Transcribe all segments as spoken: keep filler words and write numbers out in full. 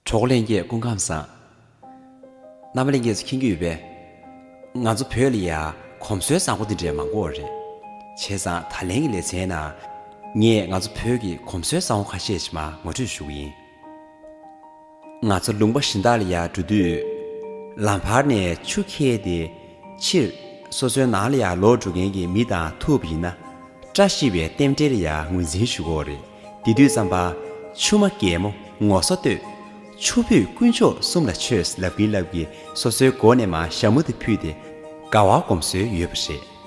གྲོགས་ལྷན་རྒྱས་སྐུ་ཁམས་བཟང་། རྣམ་པ་ལྷན་རྒྱས་ཚོ་མཁྱེན་གྱི་ཡོད་པས། ང་ཚོ་བོད་ལ་ཡ་གོམས་སྲོལ་བཟང་པོ་འདི་འདྲས་མང་པོ་རེད། བྱས་ཙང་ད་ལན་གྱི་ལེ་ཚན་ནང་ངས་ང་ཚོ་བོད་ཀྱི་གོམས་སྲོལ་བཟང་པོ་ཁ་ཤས་ཤིག་མར་ངོ་སྤྲོད་ཞུ་གི་ཡིན། ང་ཚོ་ལུང་པ་གཞན་དག་ལ་ཡ་འགྲོ་དུས། ལམ་བར་ནས་ཆུ་ཁྱེར་ཏེ་ཕྱིར་སོ་སོའི་ནང་ལ་ཡ་ལོག་འགྲོ་མཁན་གྱི་མི་དང་ཐུག་པ་ཡིན་ན། བཀྲ་ཤིས་པའི་རྟེན་འབྲེལ་ལ་ཡ་ངོས་འཛིན་ཞུ་གི་ཡོད་རེད། དེ་དུས་ཙམ་པ། ཆུ་མ་རྒྱལ་མོ་ངོ་སོ་བསྟོད། ཆུ་ཕུད་དཀོན་མཆོག་གསུམ་ལ་མཆོད་ལབ་ཀྱིན་ལབ་ཀྱིན་སོ་སོའི་མགོ་ནས་མར་ཞྭ་མོ་དེ་ཕུད་དེ་དགའ་བ་སྒོམ་སྲོལ་ཡོད་པ་རེད།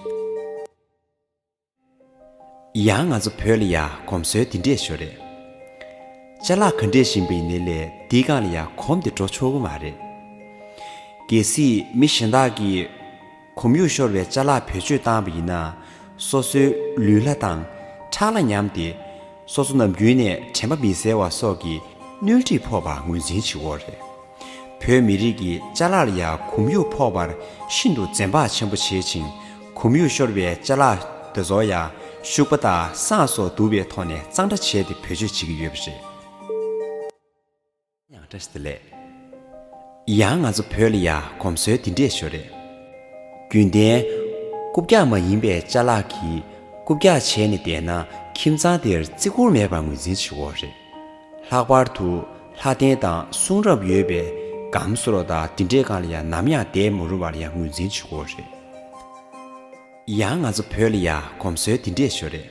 ཡང་ང་ཚོ་བོད་ལ་ཡ་གོམས་སྲོལ་འདི་འདྲས་ཤོག་རེད། ཅ་ལག་ག་འདྲས་བཞིན་པ་ཡིན་ནའི་ལས་འདིའི་སྒང་ལ་ཡ་གོམས་ཏེ་འགྲོ་ཆོག་གི་མ་རེད། གལ་སྲིད་མི་གཞན་དག་གིས་གོམ་ཡུག་ཤོར་བའི་ཅ་ལག་བེད་སྤྱོད་བཏང་བ་ཡིན་ན། སོ་སོའི་ལུས་ལྷ་དང་ཁྲག་ལྷ་ཉམས་ཏེ། སོ་སོ་ནམ་རྒྱུན་ནས་དྲན་པ་མི་གསལ་བ་སོགས་ཀྱི་གནོད་འདྲིས་ཕོག་པར་ངོས་འཛིན་བྱེད་དགོས་རེད། བོད་མི་རིགས་ཀྱི་ཅ་ལག་ལ་ཡང་གོམ་ཡུག་ཕོག་པར་ཤིན་ཏུ་འཛེམ་བག་ཆེན་པོ་བྱེད་ཅིང་། གོམ་ཡུག་ཤོར་བའི་ཅ་ལག་དེ་ཚོ་ཡང་ཤུག་པ་དང་བསང་སོགས་བསྡུ་བའི་ཐོག་ནས་གཙང་སྦྲ་བྱས་ཏེ་བེད་སྤྱོད་བྱེད་ཀྱི་ཡོད་པ་རེད། ཡང་བཀྲ་ཤིས་བདེ་ལེགས། ཡང་ང་ཚོ་བོད་ལ་ཡང་གོམས་སྲོལ་འདི་འདྲས་ཤོག་རེད། རྒྱུན་ལྡན་རྐུབ་བཀྱག་མ་ཡིན་པའི་ཅ་ལག་གིས་རྐུབ་བཀྱག་བྱས་ནས་བསྡད་ན། ཁྱིམ་ཚང་དེར་བརྩི་བཀུར་མེད་པར་ངོས་འཛིན་བྱེད་དགོས་རེད། ལྷག་པར་དུ་ལྷ་རྟེན་དང་གསུང་རབ་ཡོད་པའི་སྒམ་སོ་ལོ་དང་འདི་འདྲའི་སྒང་ལ་ཡང་ནམ་ཡང་བསྡད་མ་རུང་བར་ཡང་ངོས་འཛིན་བྱེད་དགོས་རེད། ཡང་ང་ཚོ་བོད་ལ་ཡང་གོམས་སྲོལ་འདི་འདྲས་ཤོག་རེད།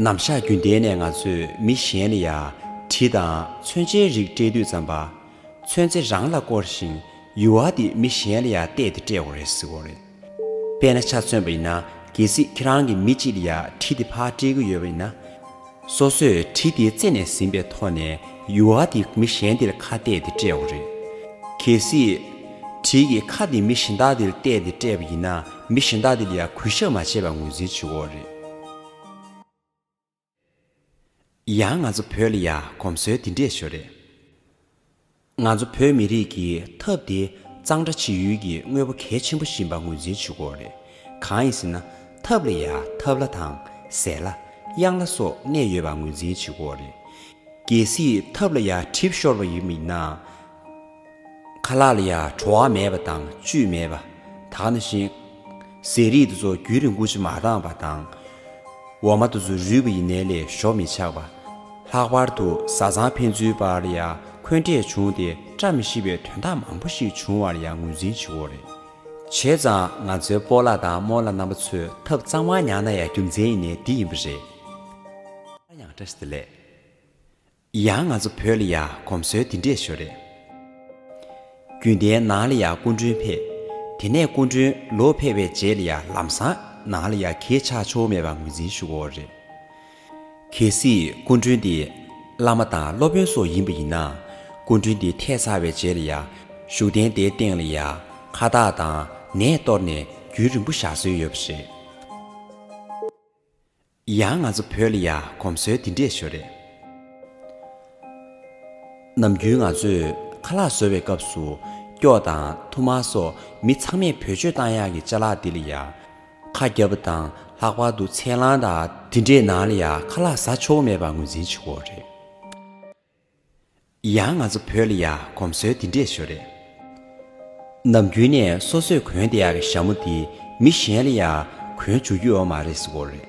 ནམ་ཞག་རྒྱུན་ལྡན་ནས་ང་ཚོས་མི་གཞན་ལ་ཡང་གྲི་དང་མཚོན་ཆའི་རིགས་སྤྲད་དུས་ཙམ་པ། མཚོན་རྩེ་རང་ལ་བསྐོར་ཞིང་ཡུ་བ་དེ་མི་གཞན་ལ་ཡང་གཏད་དེ་སྤྲད་དགོས་རེད་ཟེར་གྱི་ཡོད་རེད། དཔེར་ན་ཆ་མཚོན་པ་ཡིན་ན། གལ་སྲིད་ཁྱེད་རང་གིས་མི་གཅིག་ལ་ཡང་གྲི་དེ་ཕར་སྤྲད་ཀྱི་ཡོད་པ་ཡིན་ན། སོ་སོས་གྲི་དེ་རྩེ་ནས་ཟིན་པའི་ཐོག་ནས་ཡུ་བ་དེ་མི་གཞན་དེ་ལ་ཁ་གཏད་དེ་སྤྲད་དགོས་རེད། གལ་སྲིད་གྲི་གི་ཁ་དེ་མི་གཞན་དག་དེ་ལ་གཏད་དེ་སྤྲད་པ་ཡིན་ན། མི་གཞན་དག་དེ་ལ་ཡང་གུས་ཞབས་མ་བྱས་པར་ངོས་འཛིན་བྱེད་དགོས་རེད། ཡང་ང་ཚོ་བོད་ལ་ཡང་གོམས་སྲོལ་འདི་འདྲས་ཤོག་རེད། ང་ཚོ་བོད་མི་རིགས་ཀྱི་ཐབ་དེ་གཙང་སྦྲ་བྱེད་ཡུལ་གྱི་དངོས་པོ་གལ་ཆེན་པོ་ཞིག་ཡིན་པ་ངོས་འཛིན་བྱེད་དགོས་རེད། གང་ཡིན་ཟེར་ན། ཐབ་ལ་ཡང་ཐབ་ལྷ་དང་ཟས་ལྷ། གཡང་ལྷ་སོགས་གནས་ཡོད་པ་ངོས་འཛིན་བྱེད་དགོས་རེད། གལ་སྲིད་ཐབ་ལ་ཡང་གྲིབ་ཤོར་བ་ཡིན་ན། ཁ་ལག་ལ་ཡང་བྲོ་བ་མེད་པ་དང་བཅུད་མེད་པ། ད་ག་ནང་བཞིན་ཟས་རིགས་དེ་ཚོ་རྒྱུན་རིང་པོ་ཅིག་མ་འདང་བ་དང་། འོ་མ་དེ་ཚོ་རུལ་བ་ཡིན་ནའི་ལས་ཞོ་མི་ཆགས་པ། ལྷག་པར་དུ་བཟའ་ཚང་ཕན་ཚུན་བར་ལ་ཡང་འཁོན་འགྲས་བྱུང་སྟེ་བཀྲ་མི་ཤིས་པའི་དོན་དག་མང་པོ་ཞིག་བྱུང་བར་ཡང་ངོས་འཛིན་བྱེད་དགོས་རེད། བྱས་ཙང་ང་ཚོའི་སྤོ་ལགས་དང་རྨོ་ལགས་རྣམ་པ་ཚོས་ཐབ་གཙང་མ་ཉར་ན་ཡང་རྒྱུ་མཚན་ཡིན་ནའི་འདི་ཡིན་པ་རེད། ཡང་བཀྲ་ཤིས་བདེ་ལེགས། ཡང་ང་ཚོ་བོད་ལ་ཡང་གོམས་སྲོལ་འདི་འདྲས་ཤོག་རེད། རྒྱུན་ལྡན་ནང་ལ་ཡང་སྐུ་མགྲོན་ཕེབས། དེ་ནས་སྐུ་མགྲོན་ལོག་ཕེབས་པའི་རྗེས་ལ་ཡང་ལམ་སང་ནང་ལ་ཡང་གད་ཆགས་ཆོག་མེད་པ་ངོས་འཛིན་ཞུ་དགོས་རེད། གལ་སྲིད་སྐུ་མགྲོན་དེ་བླ་མ་དང་སློབ་དཔོན་སོགས་ཡིན་པ་ཡིན་ན། སྐུ་མགྲོན་དེ་ཐད་ཚར་བའི་རྗེས་ལ་ཡང་བཞུགས་གདན་དེའི་སྟེང་ལ་ཡང་ཁ་བཏགས་དང་ནས་གཏོར་ནས་རྒྱུན་རིང་པོ་བཞག་སྲོལ་ཡོད་པ་རེད། ཡང་ང་ཚོ་བོད་ལ་ཡང་གོམས་སྲོལ་འདི་འདྲས་ཤོག་རེད། ནམ་རྒྱུན་ང་ཚོས་ཁ་ལག་བཟོ་བའི་སྐབས་སུ་སྐྱོགས་དང་ཐུར་མ་སོགས་མི་ཚང་མས་བེད་སྤྱོད་བཏང་ཡག་གི་ཅ་ལག་འདི་ལ་ཡང་ཁ་བརྒྱབ་པ་དང་། ལྷག་པར་དུ་ཚལ་སླང་དང་འདི་འདྲའི་ནང་ལ་ཡང་ཁ་ལག་ཟ་ཆོག་མེད་པ་ངོས་འཛིན་བྱེད་དགོས་རེད། ཡང་ང་ཚོ་བོད་ལ་ཡང་གོམས་སྲོལ་འདི་འདྲས་ཤོག་རེད། ནམ་རྒྱུན་ནས་སོ་སོས་གོན་བསྡད་ཡག་གི་ཞྭ་མོ་དེ་མི་གཞན་ལ་ཡང་གོན་འཇུག་རྒྱུ་ཡོད་མ་རེད་ཟེར་གོ་རེད།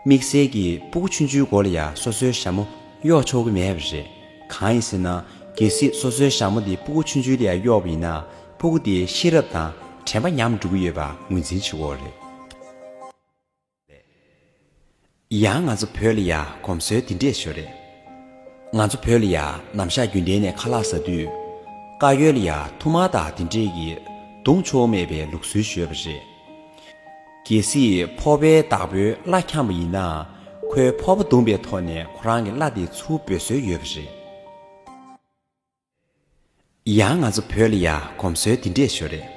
དམིགས་བསལ་གྱི་སྤུ་གུ་ཆུང་ཆུང་མགོ་ལ་ཡང་སོ་སོའི་ཞྭ་མོ་གཡོག་ཆོག་གི་མེད་པ་རེད། གང་ཡིན་ཟེར་ན། གལ་སྲིད་སོ་སོའི་ཞྭ་མོ་དེ་སྤུ་གུ་ཆུང་ཆུང་ལ་ཡང་གཡོག་པ་ཡིན་ན། སྤུ་གུ་དེའི་ཤེས་རབ་དང་དྲན་པ་ཉམས་འགྲོ་གི་ཡོད་པ་ངོས་འཛིན་བྱེད་དགོས་རེད། ཡང་ང་ཚོ་བོད་ལ་ཡང་གོམས་སྲོལ་འདི་འདྲས་ཤོག་རེད། ང་ཚོ་བོད་ལ་ཡང་ནམ་ཞག་རྒྱུན་ལྡན་ནས་ཁ་ལག་ཟ་དུས། དཀར་ཡོལ་ལ་ཡང་ཐུར་མ་དང་དེ་འདྲས་ཀྱིས་བརྡུང་ཆོག་མེད་པའི་ལུགས་སྲོལ་ཞིག་ཡོད་པ་རེད། གལ་སྲིད་ཕོར་པའི་བདག་པོས་བླ་འཁྱམས་པ་ཡིན་ན། ཁོས་ཕོར་པ་བརྡུངས་པའི་ཐོག་ནས་ཁོ་རང་གི་བླ་དེ་ཚུར་འབོད་སྲོལ་ཡོད་པ་རེད། ཡང་ང་ཚོ་བོད་ལ་ཡང་གོམས་སྲོལ་འདི་འདྲས་ཤོག་རེད།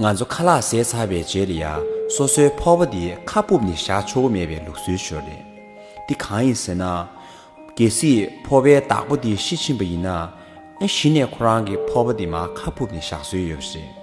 ང་ཚོ་ཁ་ལག་ཟས་ཚར་བའི་རྗེས་ལ་ཡང་སོ་སོའི་ཕོར་པ་དེ་ཁ་སྤུབས་ནས་བཞག་ཆོག་གི་མེད་པའི་ལུགས་སྲོལ་ཤོག་རེད། འདི་གང་ཡིན་ཟེར་ན། གལ་སྲིད་ཕོར་པའི་བདག་པོ་དེ་ཤི་ཕྱིན་པ་ཡིན་ན། ཨ། གཞི་ནས་ཁོ་རང་གི་ཕོར་པ་དེ་མར་ཁ་སྤུབས་ནས་བཞག་སྲོལ་ཡོད་པ་རེད།